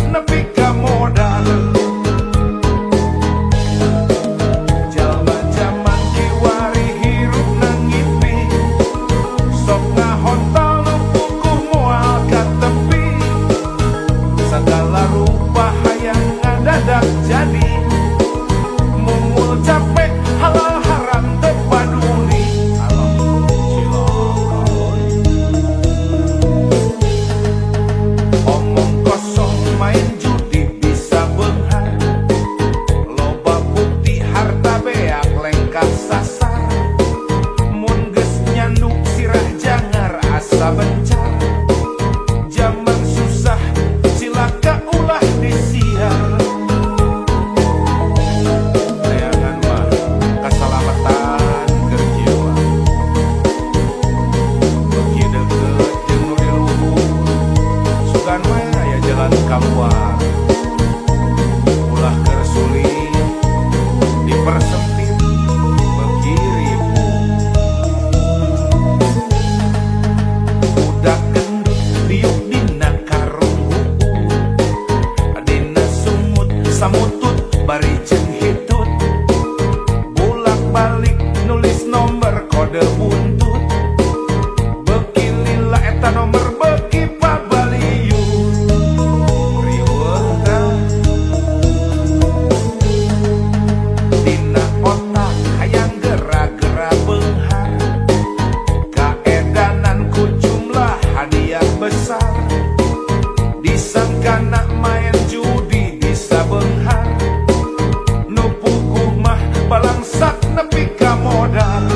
nepi ka modal. Jalma jaman kiwari hirup nangimpi, sok ngahontal nu puguh moal ka tepi. Sagala rupa hayang ngadadak jadi, mumul capek halal haram teu paduli. Omong kosong main judi bisa beunghar, loba bukti harta beak lengkah sasar. Mun geus nyanduk sirah jangar asa bencar, jaman susah cilaka ulah disiar. Neangan mah kasalamatan keur kieu mah, beuki deukeut jeung nu di luhur, sugan we aya jalan kaluar. Ulah keur sulit dipersempit beuki ribu. Budak gendut diuk dina karung huur, dina sumut samutut bari jeung hitut. Bolak-balik nulis nomor kode buntut, beuki lila eta nomor beuki pabaliut. Riweuh tah dina otak hayang gera-gera beunghar, kaedanan ku jumlah hadiah besar. Disangkana main judi bisa beunghar, nu puguh mah balangsak nepi ka modal.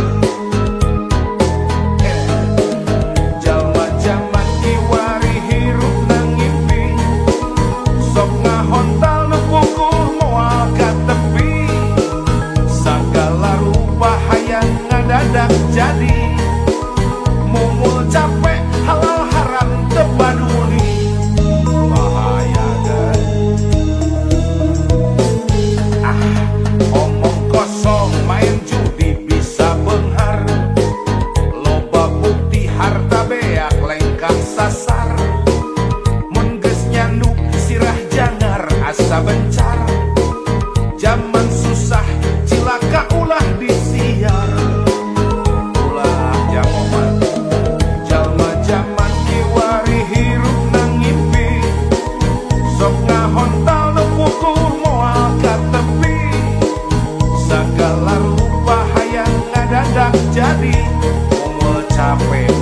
Jalma jaman kiwari hirup nangimpi, sok ngahontal nu puguh moal ka tepi. Sagala rupa hayang ngadadak jadi, mumul capek halal haram teu paduli. Bahaya kan? Ah, omong kosong main judi bisa beunghar, loba bukti harta beak lengkah sasar. Mun geus nyanduk sirah jangar asa bencar, jaman susah cilaka ulah disiar. Ulah jamoman. Jalma jaman kiwari hirup nangimpi, sok ngahontal nu puguh moal ka tepi. Sagala rupa hayang ngadadak jadi, mumul capek